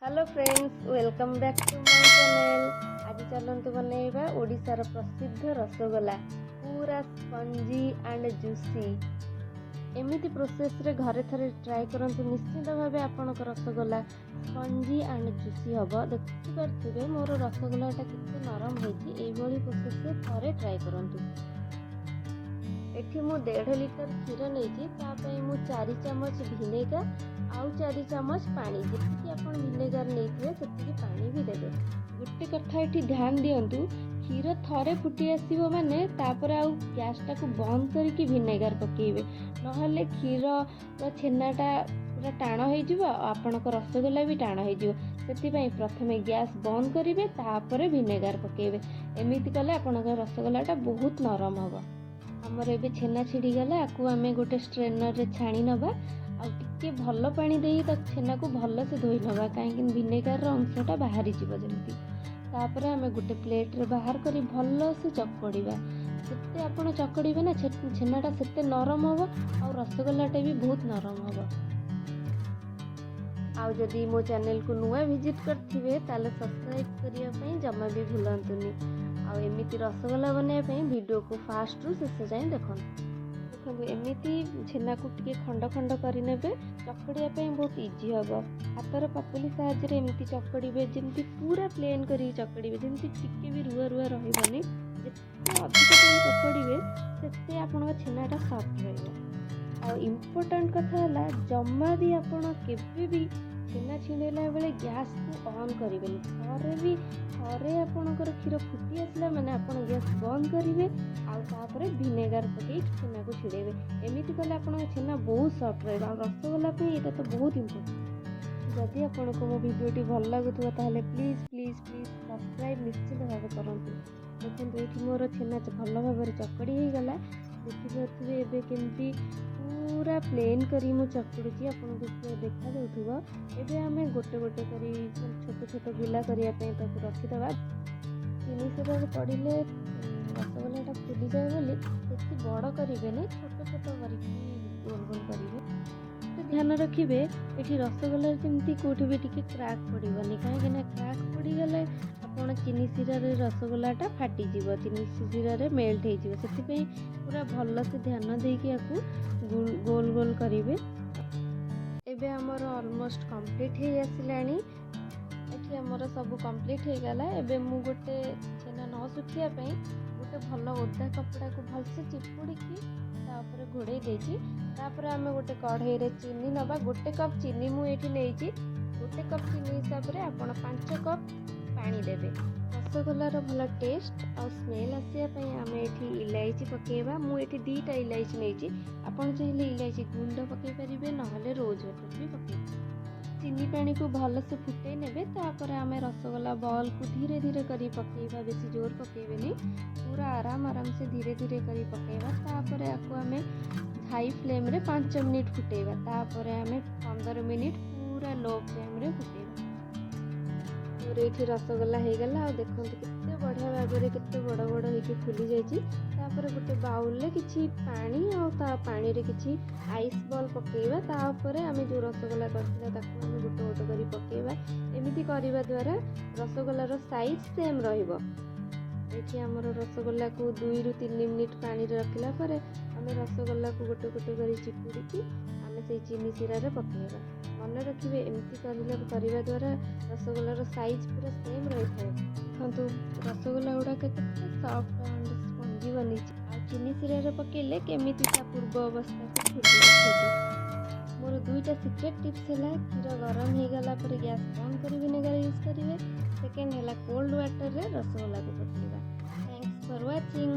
Hello friends, welcome back to my channel. ଆଜି ଚାଲନ୍ତୁ ବନେଇବା ଓଡ଼ିଶାର ପ୍ରସିଦ୍ଧ ରସଗୋଲା, ପୁରା ସ୍ପଞ୍ଜି ଆଣ୍ଡ ଜୁସି। ଏମିତି ପ୍ରୋସେସ୍ରେ ଘରେ ଥରେ ଟ୍ରାଏ କରନ୍ତୁ, ନିଶ୍ଚିତ ଭାବେ ଆପଣଙ୍କ ରସଗୋଲା ସ୍ପଞ୍ଜି ଆଣ୍ଡ ଜୁସି ହେବ। ଦେଖିପାରୁଥିବେ ମୋର ରସଗୋଲାଟା କେତେ ନରମ ହେଇଛି। ଏଇଭଳି ପ୍ରୋସେସ୍ରେ ଥରେ ଟ୍ରାଏ କରନ୍ତୁ। ଏଠି ମୁଁ 1.5 ଲିଟର କ୍ଷୀର ନେଇଛି। ତା ପାଇଁ ମୁଁ 4 ଚାମଚ ଭିନେଗାର ଆଉ 4 ଚାମଚ ପାଣି। ଯେତିକି ଆପଣ ଭିନେଗାର ନେଇଥିବେ, ସେତିକି ପାଣି ବି ଦେବେ। ଗୋଟେ କଥା ଏଠି ଧ୍ୟାନ ଦିଅନ୍ତୁ, କ୍ଷୀର ଥରେ ଫୁଟି ଆସିବ ମାନେ ତାପରେ ଆଉ ଗ୍ୟାସଟାକୁ ବନ୍ଦ କରିକି ଭିନେଗାର ପକାଇବେ। ନହେଲେ କ୍ଷୀରର ଛେନାଟା ପୁରା ଟାଣ ହେଇଯିବ ଆଉ ଆପଣଙ୍କ ରସଗୋଲା ବି ଟାଣ ହେଇଯିବ। ସେଥିପାଇଁ ପ୍ରଥମେ ଗ୍ୟାସ୍ ବନ୍ଦ କରିବେ, ତାପରେ ଭିନେଗାର ପକାଇବେ। ଏମିତି କଲେ ଆପଣଙ୍କ ରସଗୋଲାଟା ବହୁତ ନରମ ହେବ। ଆମର ଏବେ ଛେନା ଛିଡ଼ିଗଲା। ଆକୁ ଆମେ ଗୋଟେ ଷ୍ଟ୍ରେନରରେ ଛାଣି ନେବା ଆଉ ଟିକେ ଭଲ ପାଣି ଦେଇ ତାକୁ ଛେନାକୁ ଭଲସେ ଧୋଇ ନେବା, କାହିଁକି ଭିନେଗାରର ଅଂଶଟା ବାହାରିଯିବ ଯେମିତି। ତାପରେ ଆମେ ଗୋଟେ ପ୍ଲେଟ୍ରେ ବାହାର କରି ଭଲସେ ଚକଡ଼ିବା। ଯେତେ ଆପଣ ଚକଡ଼ିବେ ନା, ଛେନାଟା ସେତେ ନରମ ହେବ ଆଉ ରସଗୋଲାଟା ବି ବହୁତ ନରମ ହେବ। ଆଉ ଯଦି ମୋ ଚ୍ୟାନେଲକୁ ନୂଆ ଭିଜିଟ୍ କରିଥିବେ, ତାହେଲେ ସବସ୍କ୍ରାଇବ୍ କରିବା ପାଇଁ ଜମା ବି ଭୁଲନ୍ତୁନି। ଆଉ ଏମିତି ରସଗୋଲା ବନାଇବା ପାଇଁ ଭିଡ଼ିଓକୁ ଫାଷ୍ଟରୁ ଶେଷ ଯାଏଁ ଦେଖନ୍ତୁ। ଦେଖନ୍ତୁ, ଏମିତି ଛେନାକୁ ଟିକେ ଖଣ୍ଡ ଖଣ୍ଡ କରିନେବେ, ଚକଡ଼ିବା ପାଇଁ ବହୁତ ଇଜି ହେବ। ହାତର ପାପୁଲି ସାହାଯ୍ୟରେ ଏମିତି ଚକଡ଼ିବେ, ଯେମିତି ପୁରା ପ୍ଲେନ୍ କରିକି ଚକଡ଼ିବେ, ଯେମିତି ଟିକେ ବି ରୁଆ ରୁଆ ରହିବନି। ଯେତେ ଅଧିକ ଟାଇମ୍ ଚକଡ଼ିବେ, ସେତେ ଆପଣଙ୍କ ଛେନାଟା ସଫ୍ଟ ରହିବ। ଆଉ ଇମ୍ପୋର୍ଟାଣ୍ଟ କଥା ହେଲା, ଜମା ବି ଆପଣ କେବେ ବି ଛେନା ଛିଣ୍ଡେଇଲା ବେଳେ ଗ୍ୟାସ୍କୁ ଅନ୍ କରିବେନି। ଥରେ ବି ଥରେ ଆପଣଙ୍କର କ୍ଷୀର ଫୁଟି ଆସିଲା ମାନେ ଆପଣ ଗ୍ୟାସ୍ ବନ୍ଦ କରିବେ ଆଉ ତାପରେ ଭିନେଗାର ପକାଇ ଛେନାକୁ ଛିଡ଼େଇବେ। ଏମିତି କଲେ ଆପଣଙ୍କ ଛେନା ବହୁତ ସଫ୍ଟ ରହିବ। ଆଉ ରସଗୋଲା ପାଇଁ ଏଇଟା ତ ବହୁତ ଇମ୍ପୋର୍ଟାଣ୍ଟ। ଯଦି ଆପଣଙ୍କୁ ମୋ ଭିଡ଼ିଓଟି ଭଲ ଲାଗୁଥିବ, ତାହେଲେ ପ୍ଲିଜ୍, ପ୍ଲିଜ୍, ପ୍ଲିଜ୍ ସବସ୍କ୍ରାଇବ୍ ନିଶ୍ଚିତ ଭାବେ କରନ୍ତୁ। ଦେଖନ୍ତୁ, ଏଇଠି ମୋର ଛେନା ଭଲ ଭାବରେ ଚକଡ଼ି ହେଇଗଲା। ଦେଖିପାରୁଥିବେ ଏବେ କେମିତି ପୁରା ପ୍ଲେନ୍ କରି ମୁଁ ଚକଡ଼ୁଛି, ଆପଣଙ୍କୁ ପୁରା ଦେଖାଯାଉଥିବ। ଏବେ ଆମେ ଗୋଟେ ଗୋଟେ କରି ଛୋଟ ଛୋଟ ଗୁଲା କରିବା ପାଇଁ ତାକୁ ରଖିଦେବା। ଚିନି ଶିରାରେ ପଡ଼ିଲେ ରସଗୋଲାଟା ଫୁଲିଯାଏ ବୋଲି ବେଶୀ ବଡ଼ କରିବେନି, ଛୋଟ ଛୋଟ କରିକି ଗୋଲ ଗୋଲ କରିବେ। ଧ୍ୟାନ ରଖିବେ, ଏଠି ରସଗୋଲାରେ ଯେମିତି କେଉଁଠି ବି ଟିକେ କ୍ରାକ୍ ପଡ଼ିବନି, କାହିଁକି ନା କ୍ରାକ୍ ପଡ଼ିଗଲେ ଆପଣ ଚିନି ଶିରାରେ ରସଗୋଲାଟା ଫାଟିଯିବ, ଚିନି ଶିରାରେ ମେଲ୍ଟ ହେଇଯିବ। ସେଥିପାଇଁ ପୁରା ଭଲସେ ଧ୍ୟାନ ଦେଇକି ୟାକୁ ଗୋଲ ଗୋଲ କରିବେ। ଏବେ ଆମର ଅଲମୋଷ୍ଟ କମ୍ପ୍ଲିଟ୍ ହେଇ ଆସିଲାଣି। ଏଠି ଆମର ସବୁ କମ୍ପ୍ଲିଟ୍ ହେଇଗଲା। ଏବେ ମୁଁ ଗୋଟେ ଛେନା ନ ଶୁଖିବା ପାଇଁ ଗୋଟେ ଭଲ ଓଦା କପଡ଼ାକୁ ଭଲସେ ଚିପୁଡ଼ିକି ତା ଉପରେ ଘୋଡ଼େଇ ଦେଇଛି। ତାପରେ ଆମେ ଗୋଟେ କଢ଼େଇରେ ଚିନି ନେବା। 1 କପ୍ ଚିନି ମୁଁ ଏଇଠି ନେଇଛି। 1 କପ୍ ଚିନି ହିସାବରେ ଆପଣ 5 କପ୍ ପାଣି ଦେବେ। ରସଗୋଲାର ଭଲ ଟେଷ୍ଟ ଆଉ ସ୍ମେଲ୍ ଆସିବା ପାଇଁ ଆମେ ଏଠି ଇଲାଇଚି ପକାଇବା। ମୁଁ ଏଠି ଦୁଇଟା ଇଲାଇଚି ନେଇଛି। ଆପଣ ଚାହିଁଲେ ଇଲାଇଚି ଗୁଣ୍ଡ ପକାଇ ପାରିବେ, ନହେଲେ ରୋଜ୍ ୱାଟର୍ ବି ପକାଇ ପାରିବେ। ଚିନି ପାଣିକୁ ଭଲସେ ଫୁଟେଇ ନେବେ। ତାପରେ ଆମେ ରସଗୋଲା ବଲ୍କୁ ଧୀରେ ଧୀରେ କରି ପକାଇବା। ବେଶୀ ଜୋର ପକାଇବେନି, ପୁରା ଆରାମ ଆରାମସେ ଧୀରେ ଧୀରେ କରି ପକାଇବା। ତାପରେ ଆକୁ ଆମେ ହାଇ ଫ୍ଲେମ୍ରେ 5 ମିନିଟ୍ ଫୁଟେଇବା। ତାପରେ ଆମେ 15 ମିନିଟ୍ ପୁରା ଲୋ ଫ୍ଲେମ୍ରେ ଫୁଟେଇବା। ମୋର ଏଇଠି ରସଗୋଲା ହେଇଗଲା। ଆଉ ଦେଖନ୍ତୁ, କେତେ ବଢ଼ିଆ ଭାବରେ କେତେ ବଡ଼ ବଡ଼ ହେଇକି ଫୁଲି ଯାଇଛି। ତାପରେ ଗୋଟେ ବାଉଲରେ କିଛି ପାଣି ଆଉ ତା ପାଣିରେ କିଛି ଆଇସ୍ ବଲ୍ ପକାଇବା। ତା ଉପରେ ଆମେ ଯେଉଁ ରସଗୋଲା କରିଥିବା, ତାକୁ ଆମେ ଗୋଟେ ଗୋଟେ କରି ପକାଇବା। ଏମିତି କରିବା ଦ୍ୱାରା ରସଗୋଲାର ସାଇଜ୍ ସେମ୍ ରହିବ। ଏଠି ଆମର ରସଗୋଲାକୁ 2ରୁ 3 ମିନିଟ୍ ପାଣିରେ ରଖିଲା ପରେ ଆମେ ରସଗୋଲାକୁ ଗୋଟେ ଗୋଟେ କରି ଚିପୁଡ଼ିକି ଆମେ ସେଇ ଚିନି ଶିରାରେ ପକାଇବା। ମନେ ରଖିବେ, ଏମିତି କରିବା ଦ୍ୱାରା ରସଗୋଲାର ସାଇଜ୍ ପୁରା ସେମ୍ ରହିଥାଏ। ଦେଖନ୍ତୁ, ରସଗୋଲା ଗୁଡ଼ାକ କେତେ ସଫ୍ଟ ଆଣ୍ଡ ସ୍ପଞ୍ଜି ବନିଛି। ଆଉ ଚିନି ଶିରାରେ ପକାଇଲେ କେମିତି ତା ପୂର୍ବ ଅବସ୍ଥାକୁ ଫୁଲି ଉଠୁଛି। ମୋର ଦୁଇଟା ସିକ୍ରେଟ୍ ଟିପ୍ସ ହେଲା, କ୍ଷୀର ଗରମ ହେଇଗଲା ପରେ ଗ୍ୟାସ୍ ବନ୍ଦ କରି ଭିନେଗାର ୟୁଜ୍ କରିବେ। ସେକେଣ୍ଡ ହେଲା କୋଲ୍ଡ ୱାଟରରେ ରସଗୋଲାକୁ ପକାଇବା। Thanks for watching.